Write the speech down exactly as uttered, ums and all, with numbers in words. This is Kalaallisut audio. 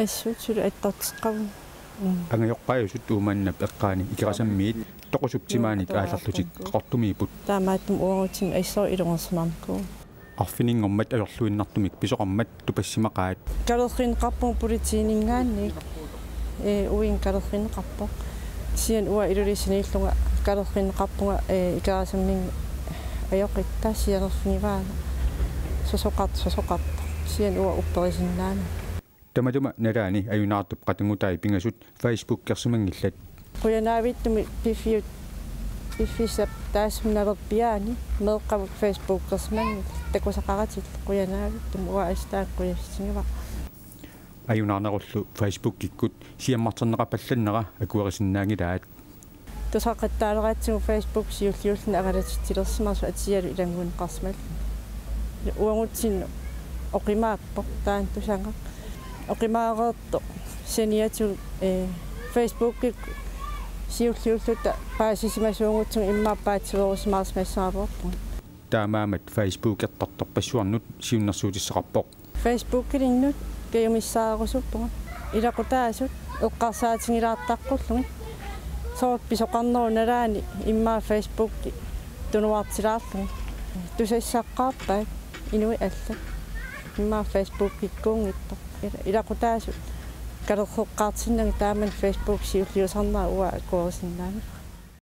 Assut suli attarteqqavugut. Mm. Angajoqqaajusut Uummannap eqqaani Ikerasammiit toqusup timaanit aallarlutik qaqortumiipput. Taamaattumik uagutsinnut assut ilungersunarnikuuvugut. Arfininngormat ajorluinnartumik pisoqarmat tupassimaqaat. Kalerrinneqarpunga politiininngaanniit. Ee, uinnga kalerrinneqarpoq. Kisianni uanga Ilulissaniillunga kalerrinneqarpunga, ee, Ikerasamminnga ajoqitta sianerfigivaanga. Sosoqart-, sosoqartoq. Kisianni uanga upperisinnaanakkit. Tamatuma nalaani ajunaartup qatanngutai pingasut Facebookersimanngillat. Qujanaavittumik piffiut, piffissap taassuma nalerpiaani meeqqavut Facebookersimanngillat, takusaqaratillu qujanaavittumik, uanga assut taanna qujassutigivara. Ajunaarnerullu Facebookikkut siammarterneqarpallannera akuerisinnaanngilaat. Tusaqattaaleratsigu Facebook siulliulluni angalatitsilersimasoq atsialu ilanngunneqarsimalluni. Uagutsinnut oqimaappoq taanna tusagaq. Oqimaareertoq saniatigut, ee, Facebookikkut siulliulluta paasisimasuugutsigit immaqa paatsiveerusimaarsimassagaluarpugut. Taamaammat Facebookertartorpassuarnut siunnersuutissaqarpoq. Facebookilinnut kajumissaarusuppara. Ilaqutaasut eqqarsaatigilaartaqqullugit. Soorlu pisoqarnerup nalaani immaqa Facebooki tunuartilaarlugu. Tusassaqqaarpaat inuit allat. Immaqa Facebookikkuunngitsoq. Ila-, ilaqutaasut kalerreqqaartinnagit taamani Facebook siulliusarnera uanga akuerisinnaanngilanga.